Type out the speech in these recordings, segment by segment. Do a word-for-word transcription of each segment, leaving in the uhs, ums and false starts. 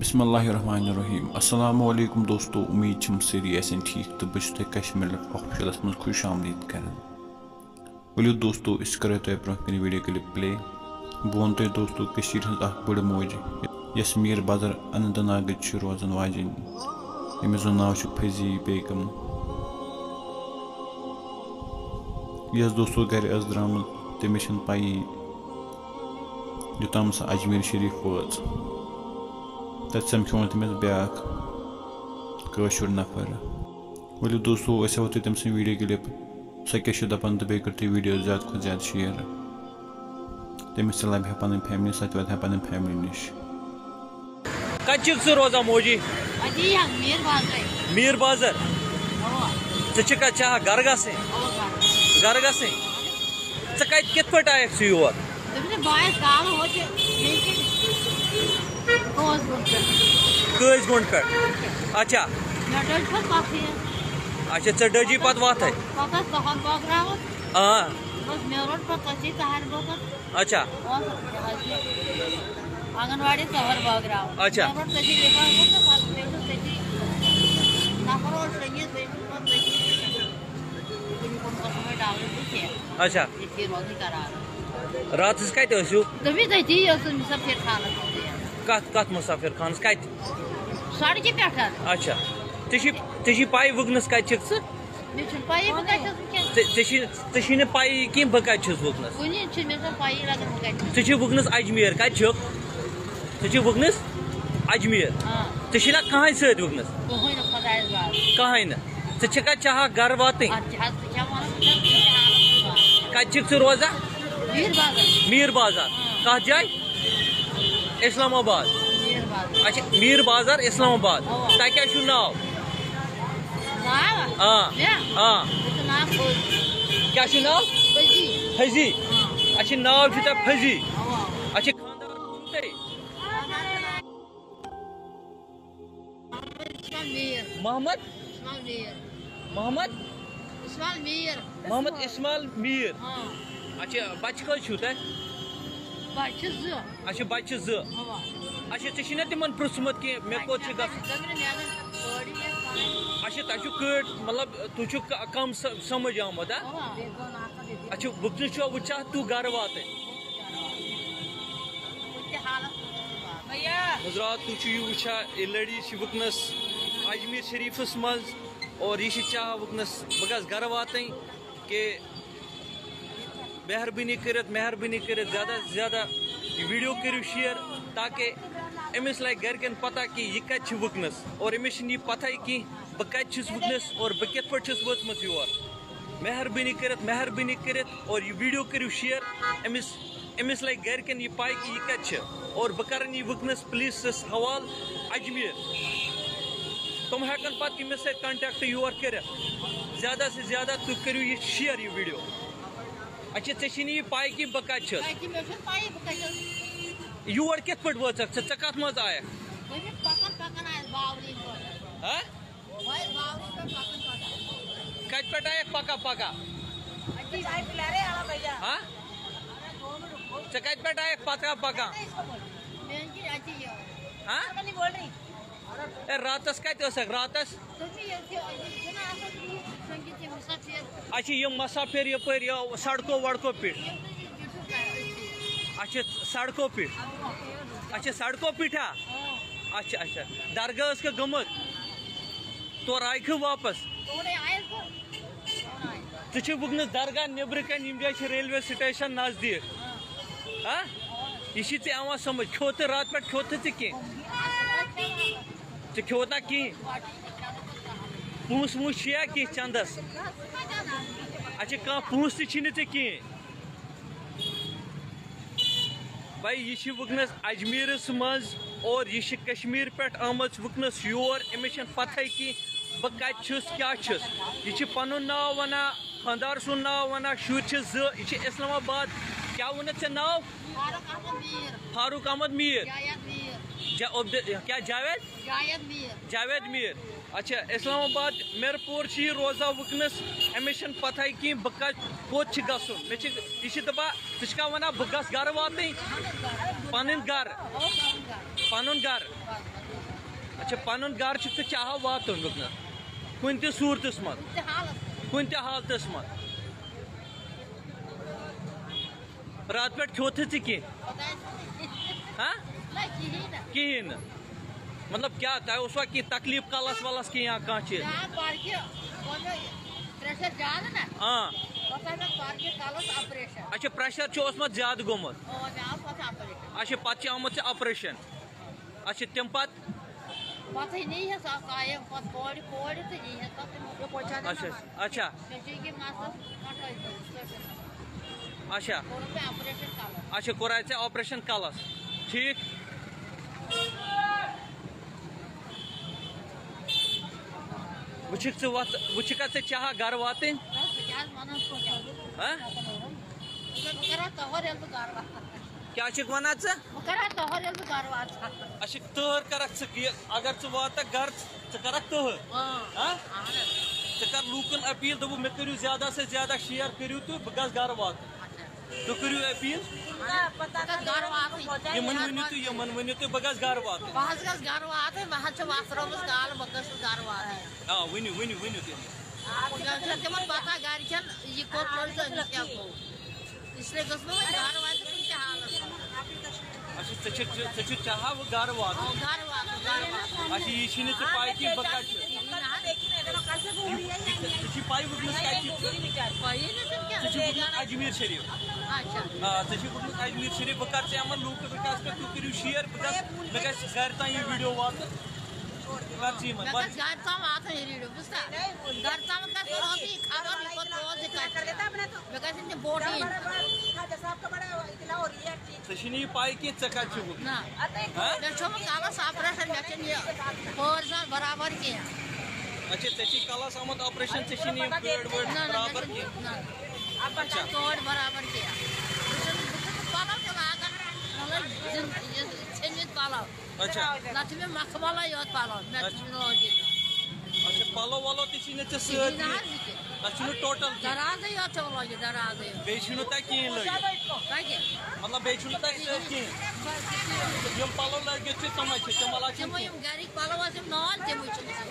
بسم اللہ الرحمن الرحیم۔ السلام علیکم دوستو، امید چھم سٲری آسن ٹھیک تہٕ بہٕ چھُس تۄہہِ کشمیر آفیشلس منٛز خوش آمدید کران۔ ؤلِو دوستو، أسۍ کرو تۄہہِ برونٛہہ کنہِ ویڈیو کلپ پلے۔ بہٕ وَنہٕ تۄہہِ دوستو، کٔشیٖرِ ہٕنٛز اکھ بٔڑ موج، یۄس میٖر بازر اننت ناگٕچ چھِ روزان واجیٚنۍ، ییٚمِس زَن ناو چھُ فضی بیگم۔ یۄس دوستو گرِ ٲس درٛامٕژ، تٔمِس چھَنہٕ پَیی، یوٚتام سۄ اجمیر شریف وٲژ، تَتہِ سَمکھیوٚو تٔمِس بیٛاکھ کٲشُر نفر۔ ؤلِو دوستو، أسۍ ہاوو تۄہہِ تٔمۍ سٕنٛز ویڈیو کلپ، سۄ کیٛاہ چھِ دَپان، تہٕ بیٚیہِ کٔرِو تُہۍ ویڈیو زیادٕ کھۄتہٕ زیادٕ شیئر۔ تٔمِس تہِ لَبہِ ہا پَنٕنۍ فیملی، سۄ تہِ واتہِ ہا پَنٕنۍ فیملی نِش۔ کَتہِ چھِکھ ژٕ روزان موجی؟ اتی ہم میر بازرے۔ میٖر بازر؟ اوا۔ ژٕ چھِکھا چاہان گَرٕ گژھٕنۍ؟ اوا گَرٕ۔ گَرٕ گژھٕنۍ؟ ژٕ کَتہِ، کِتھ پٲٹھۍ آیَکھ ژٕ یور؟ دوٚپمَے بہٕ آیَس گاوٕ ہوٚتہِ، ییٚتہِ کٔژ گٲنٛٹہٕ پٮ۪ٹھ۔ کٔژ گٲنٛٹہٕ پٮ۪ٹھ؟ اچھا۔ مےٚ ڈٔج پَتہٕ پَتھٕے۔ اچھا، ژےٚ ڈٔجی پَتہٕ وَتھَے؟ پَتہٕ ٲس تَہَر بٲگراوَتھ۔ آ۔ بَس مےٚ روٚٹ پَتہٕ تٔتی تَہَر بٲگراوَتھ۔ اچھا۔ اوس یہِ حظ یہِ آنٛگَن واڑی تَہَر بٲگراوَتھ۔ اچھا۔ مےٚ روٚٹ تٔتی لِفافہٕ تہٕ پَتہٕ پیوٚو تٔتی۔ نفر اوس شٔنگِتھ، بیٚیہِ چھُس پَتہٕ تٔتی۔ تٔمۍ کوٚر نہٕ پَتہٕ وۄنۍ ڈاونہٕ تہِ کینٛہہ۔ اچھا۔ ییٚتھی روزٕنۍ قرار۔ راتَس کَتہِ ٲسِو؟ دوٚپمَے تٔتی ٲسٕس مُسافِر خانَس منٛزٕے۔ کَتھ، کَتھ مُسافِر خانَس؟ کَتہِ؟ سڑکہِ پٮ۪ٹھ۔ اچھا۔ ژےٚ چھِ، ژےٚ چھِ پَے وٕنکیٚنَس کَتہِ چھَکھ ژٕ؟ مےٚ چھُنہٕ پَیی بہٕ کَتہِ چھَس وٕنکیٚنَس۔ ژےٚ، ژےٚ چھِ، ژےٚ چھِی نہٕ پَیی کِہیٖنۍ بہٕ کَتہِ چھُس وٕنکیٚنَس۔ کُنی چھُنہٕ مےٚ زَن پَیی لَگان بہٕ کَتہِ چھَس۔ ژےٚ چھِ وٕنکیٚنَس اجمیر، کَتہِ چھُکھ؟ ژےٚ چھِ وٕنکیٚنَس اجمیر۔ آ۔ ژےٚ چھِی نہ کٕہٕنۍ سۭتۍ وٕنکیٚنَس؟ کٕہٕنۍ نہٕ، خۄدایَس بار۔ کٕہٕنۍ نہٕ۔ ژٕ چھَکھا چاہان گَرٕ واتٕنۍ؟ اَدٕ کیٛاہ حظ، ژٕ کیٛاہ وَنان، ژٕ چھَکھ ژٕ چھَکھ حالَس منٛز واتان۔ کَتہِ چھِکھ ژٕ روزان؟ میٖر بازر۔ میٖر بازر۔ ہاں۔ کَتھ جایہِ؟ اسلام آباد۔ میٖر بازر۔ اچھا، میٖر بازر، اسلام آباد۔ اَوا۔ تۄہہِ کیٛاہ چھُو ناو؟ ناو؟ آ۔ مےٚ؟ آ۔ مےٚ چھُ ناو فوزی۔ کیٛاہ چھُ ناو؟ فوزی۔ فضی۔ ہاں۔ اچھا، ناو چھُ تۄہہِ فضی۔ اَوا۔ اچھا، خانٛدار کُس چھُو تۄہہِ؟ اسلام میر۔ محمد؟ اسلام میر۔ محمد؟ اسماعیل میر۔ محمد اسماعیل میر۔ ہاں۔ اچھا، بچہٕ کٔژ چھِو تۄہہِ؟ بچہٕ چھِ زٕ۔ اچھا، بچہٕ چھِ زٕ۔ اوا۔ اچھا، ژےٚ چھُے نا تِمن پرٛژھمُت کہِ مےٚ کوٚت چھُ گژھُن؟ گٔمٕتۍ مےٚ زن کٲڑۍ مےٚ پانہٕ۔ اچھا، تۄہہِ چھُو کٲڑۍ، مطلب، تُہۍ چھِو ک-، کم س-، سمجھ آمُت، ہا؟ اوا۔ اچھا، وٕنکیٚنس چھُوا وٕچھان تُہۍ گرٕ واتٕنۍ؟ کُنہِ تہِ حالس منٛز چھُنہٕ واتُن۔ حضرات، تُہۍ چھِو یہِ وٕچھان، یہِ لڑی چھِ وٕنکیٚنس اجمیر شریفس منٛز، اور یہِ چھِ چاہان وٕنکیٚنس بہٕ گژھٕ گرٕ واتٕنۍ، کہ مہربٲنی کٔرِتھ، مہربٲنی کٔرِتھ زیادہ سے زیادہ یہِ ویڈیو کٔرِو شیئر، تاکہ أمِس لگہِ گرِکٮ۪ن پتہ کہ یہِ کتہِ چھِ وٕنکیٚنس، اور أمِس چھِنہٕ یہِ پتہٕے کینٛہہ بہٕ کتہِ چھُس وٕنکیٚنس اور بہٕ کِتھ پٲٹھۍ چھُس وٲژمٕژ یور۔ مہربٲنی کٔرِتھ، مہربٲنی کٔرِتھ اور یہِ ویڈیو کٔرِو شیئر، أمِس، أمِس لگہِ گرِکٮ۪ن یہِ پاے کہِ یہِ کتہِ چھِ، اور بہٕ کرن یہِ وٕنکیٚنس پولیسس حوالہٕ اجمیر۔ تِم ہٮ۪کن پتہٕ ییٚمِس سۭتۍ کنٹیکٹ یور کٔرِتھ۔ زیادہ سے زیادہ تُہۍ کٔرِو یہِ شیئر، یہِ ویڈیو۔ اچھا، ژےٚ چھے نہٕ یہِ پاے کہِ بہٕ کتہِ چھُس؟ اَتہِ مےٚ چھُنہٕ پَیی بہٕ کَتہِ چھَس۔ یور کِتھ پٲٹھۍ وٲژٕکھ ژٕ؟ ژٕ کتھ منٛز آیکھ؟ دوٚپمَے پَکان پَکان آیَس باورِ پٮ۪ٹھ۔ ہا؟ بہٕ آیَس باورِ پٮ۪ٹھ پَکان پَکان۔ کتہِ پٮ۪ٹھ آیکھ پَکان پَکان؟ اَتی۔ ہا؟ ژےٚ کتہِ پٮ۪ٹھ آیکھ پَکان پَکان؟ مےٚ چھِ اَتی یہِ۔ ہا؟ اے، راتس کتہِ ٲسکھ راتس؟ دوٚپمَے ییٚتہِ چھِ، ییٚتہِ چھِنہٕ آسان تِم شۄنٛگِتھ یِم مُسافِر۔ اچھا، یِم مُسافِر یَپٲرۍ یَو سڑکو وڑکو پٮ۪ٹھ؟ یِم چھِ، یِم چھِ أتھی۔ اچھا، سڑکو پٮ۪ٹھ؟ اچھا، سڑکو پٮ۪ٹھ ہا؟ اچھا، اچھا۔ درگاہ ٲسکھٕ گٔمٕژ؟ تورٕ آیکھٕ واپس؟ تورَے آیَس بہٕ۔ ژٕ چھُکھ وٕنکیٚنَس درگاہ نیٚبرٕ کَنۍ، یِم جایہِ چھِ ریلوے سٹیشن نزدیٖک۔ ہا؟ یہِ چھِ ژےٚ یِوان سمجھ؟ کھیوٚتھٕ راتہٕ پٮ۪ٹھ، کھیوٚتھٕ ژٕ کینٛہہ؟ ژےٚ کھیوٚوُتھ نا کِہیٖنۍ؟ پونٛسہٕ وونٛسہٕ چھُیا کینٛہہ چندس؟ اچھا، کانٛہہ پونٛسہٕ تہِ چھِنہٕ ژےٚ کِہیٖنۍ۔ بھائی، یہِ چھِ وٕنکیٚنَس اجمیرَس منٛز اور یہِ چھِ کشمیٖر پٮ۪ٹھ آمٕژ وٕنکیٚنَس یور۔ أمِس چھَنہٕ پَتہٕے کینٛہہ بہٕ کَتہِ چھُس، کیٛاہ چھُس۔ یہِ چھِ پَنُن ناو وَنان، خانٛدار سُنٛد ناو وَنان، شُرۍ چھِ زٕ، یہِ چھِ اسلام آباد۔ کیٛاہ ووٚنُتھ ژےٚ ناو؟ فاروق احمد میر۔ فاروق احمد میر۔ جاوید میر۔ جا-، عبد-، کیٛاہ جاوید؟ جاوید میر۔ جاوید میر۔ اچھا، اسلام آباد میر پور چھِ یہِ روزان وٕنکیٚنَس۔ أمِس چھَنہٕ پَتہٕے کینٛہہ بہٕ کَتہِ، کوٚت چھِ گژھُن۔ مےٚ چھِ، یہِ چھِ دَپان، ژٕ چھِکھا وَنان بہٕ گژھٕ گَرٕ واتٕنۍ؟ پَنٕنۍ گَرٕ۔ پنُن گرٕ؟ اچھا، پنُن گرٕ چھُکھ ژٕ چاہان واتُن وٕنکیٚنس کُنہِ تہِ صوٗرتس منٛز؟ کُنہِ تہِ حالتس منٛز۔ راتہٕ پٮ۪ٹھ کھیوٚتھٕے ژٕ کینٛہہ؟ ہاں؟ کِہیٖنۍ نہٕ۔ مطلب کیٛاہ، تۄہہِ اوسوا کینٛہہ تکلیٖف کلس ولس کینٛہہ یا کانٛہہ چیٖز؟ پریشر زیادٕ نا؟ اچھا، پریشر چھُ اوسمُت زیادٕ گوٚمُت؟ اچھا، پتہٕ چھُ آمُت ژےٚ آپریشن؟ اچھا، تَمہِ پتہٕ؟ پتہٕ نی ہس اکھ آیہِ، پتہٕ کورِ، کورِ تہٕ نی ہس پتہٕ تِمو۔ اچھا، اچھا۔ مےٚ چھُ یہِ مسلہٕ پٹھٲے کٔرِتھ۔ اچھا۔ کوٚرُکھ مےٚ آپریشن کلس۔ اچھا، کوٚر ژےٚ آپریشن کلس؟ ٹھیٖک۔ وٕچھِکھ ژٕ وَتھ، وٕچھِکھا ژٕ چاہا گرٕ واتٕنۍ؟ بس، بہٕ کیٛاہ حظ وَنان ژٕ؟ ہہ؟ بہٕ کَرٕ ہا تۄہَر ییٚلہِ بہٕ گرٕ واتہٕ۔ کیٛاہ چھِکھ وَنان ژٕ؟ بہٕ کَرٕ ہا تۄہَر ییٚلہِ بہٕ گرٕ واتہٕ۔ اچھا، تٔہَر کَرَکھ ژٕ، یہِ اگر ژٕ واتَکھ گرٕ، ژٕ کَرَکھ تٔہَر؟ اۭں۔ ہہ؟ اَہَن حظ۔ ژٕ کَر لوٗکَن اپیٖل، دوٚپُکھ مےٚ کٔرِو زیادہ سے زیادہ شیئر کٔرِو تہٕ بہٕ گژھٕ گرٕ واتُن۔ اچھا۔ تُہۍ کٔرِو اپیٖل۔ بہٕ گژھٕ گرٕ واتٕنۍ۔ یِمَن ؤنِو تُہۍ، یِمَن ؤنِو تُہۍ بہٕ گژھٕ گرٕ واتُن۔ بہٕ حظ گژھٕ گرٕ واتٕنۍ، مےٚ حظ چھِ وَژھ رٲومٕژ کالہٕ، بہٕ گٔژھٕس گرٕ واتٕنۍ۔ آ، ؤنِو، ؤنِو، ؤنِو تیٚلہِ۔ وۄنۍ حظ چھَنہٕ تِمَن پَتہ گَرِکٮ۪ن یہِ کوٚت لوٚگ تہٕ أمِس کیٛاہ گوٚو۔ اس لیے گٔژھ نہٕ وۄنۍ گَرٕ واتٕنۍ کُنہِ تہِ حالَس منٛز۔ اچھا، ژےٚ چھِ، ژےٚ چھِ چاہا وۄنۍ گَرٕ واتُن؟ آ، گَرٕ واتُن، گَرٕ واتُن۔ اچھا، یہِ چھِی نہٕ ژےٚ پَے کِہیٖنۍ بہٕ کَتہِ چھُس؟ کِہیٖنۍ نہٕ حظ۔ یہِ، یہِ، ژےٚ چھِی پَے وٕنکیٚنَس کَتہِ چھُکھ ژٕ؟ پَیی نہٕ چھَم کینٛہہ۔ ژےٚ چھُکھ ووٚنمُت اجمیٖر شریٖف۔ اچھا۔ آ، ژےٚ چھُکھ ووٚنمُت اجمیٖر شریٖف، بہٕ کَرٕ ژےٚ یِمَن لوٗکَن رِکویسٹ، تُہۍ کٔرِو شِیر، بہٕ گژھٕ، مےٚ گژھِ گَرِ تام یہِ ویٖڈیو واتُن۔ کَر ژٕ یِمَن، مےٚ وَن۔ گژھِ گَرِ تام واتُن یہِ ویٖڈیو۔ گرٕ تامَتھ گژھِ روزٕنۍ یہِ خبر، یہِ کوٚت روز، یہِ کَتہِ چھِ۔ مےٚ گژھِ نہٕ بوٹ یِنۍ۔ ژےٚ چھِی نہٕ یہِ پَے کینٛہہ ژےٚ کَتہِ چھُکھ وُنہِ؟ نہ۔ ہہ؟ مےٚ چھُ آمُت کَلَس آپریشن، مےٚ چھُنہٕ یہِ پٲر زَن برابر کینٛہہ۔ اچھا، ژےٚ چھِی کَلَس آمُت آپریشن، ژےٚ چھِی نہٕ یہِ پٲر وٲر نہ، نہ، مےٚ برابر چھُنہٕ، کینٛہہ؟ نہ۔ اچھا۔ پٲر برابر کینٛہہ۔ بہٕ چھُس، بہٕ چھُس پَلو تہِ لاگان، مطلب، زِن-، یہِ ژھیٚنمٕتۍ پَلو۔ اچھا۔ نہ چھِ مےٚ مخملے یوت پلو، مےٚ چھِ اچھا۔ لٲگِتھ۔ اچھا، پلو ولو تہِ چھِ نہٕ ژےٚ سۭتۍ کِہیٖنۍ نہ کِہیٖنۍ۔ حظ یہِ کِہیٖنۍ۔ تۄہہِ چھُنہٕ ٹوٹل کِہیٖنۍ۔ دراز یوت چھو لٲگِتھ، دراز یوت۔ بیٚیہِ چھُنہٕ تۄہہِ کِہیٖنۍ لٲگِتھ۔ تۄہہِ کیٛاہ؟ مطلب، بیٚیہِ چھُنہٕ تۄہہِ سۭتۍ کِہیٖنۍ۔ بس یہِ چھُ۔ یِم پلو لٲگِتھ چھِ، تِمے چھِ، تِم علاوٕ چھِنہٕ تِمو کِہیٖنۍ۔ یِم گرِکۍ پلو ٲسۍ، یِم نال، تِمے چھِ۔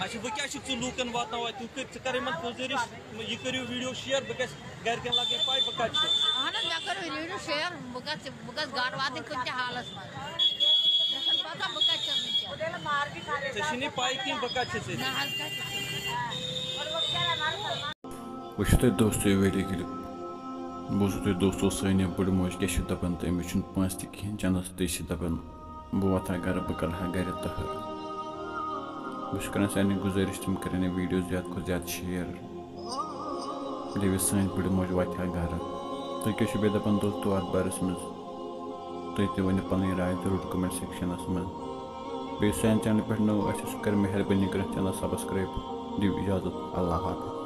اچھا، وۄنۍ کیٛاہ چھُکھ ژٕ لوٗکن واتناوان؟ تُہۍ کٔرۍ، ژٕ کر یِمن گُزٲرِش، یہِ کٔرِو ویٖڈیو شِیر، بہٕ گژھٕ گرِکٮ۪ن لگٕنۍ پَے بہٕ کَتہِ چھُس۔ اہن حظ، مےٚ کٔر ویٖڈیو شِیر، بہٕ گژھٕ، بہٕ گژھٕ گرٕ واتٕنۍ کُنہِ تہِ حالس منٛز۔ مےٚ چھَنہٕ پَتہ بہٕ کَتہِ چھَس وٕنکیٚن۔ ژےٚ چھِ نہٕ یہِ پَے کِہیٖنۍ بہٕ کَتہِ چھُس ییٚتہِ۔ نہ حظ، کَتہِ چھَس؟ وٕچھِو تُہۍ دوستو یہِ ویٖڈیو کِلِپ۔ بوٗزِو تُہۍ دوستو سٲنۍ یہِ بٕڈٕ موج کیٛاہ چھِ دَپان تہٕ أمِس چھُنہٕ پونٛسہٕ تہِ کِہیٖنۍ چَنٛدَس تہِ چھِ دَپان۔ بہٕ واتہٕ ہا گرٕ، بہٕ کرٕ ہا گرِ تہٕ۔ بہٕ چھُس کران سارنٕے گُزٲرِش، تِم کرن یہِ ویٖڈیو زیادٕ کھۄتہٕ زیادٕ شِیر۔ دٔپِو سٲنۍ بٕڈٕ موج واتہِ ہا گرٕ۔ تُہۍ کیٛاہ چھِو بیٚیہِ دَپان دوستو اَتھ بارَس منٛز؟ تُہۍ تہِ ؤنِو پَنٕنۍ راے ضروٗر comment sectionَس منٛز۔ بیٚیہِ سانہِ channel پٮ۪ٹھ نوٚو آسہِ، سُہ کَرِ مہربٲنی کٔرِتھ channel subscribe۔ دِیِو اِجازت، اللہ حافظ۔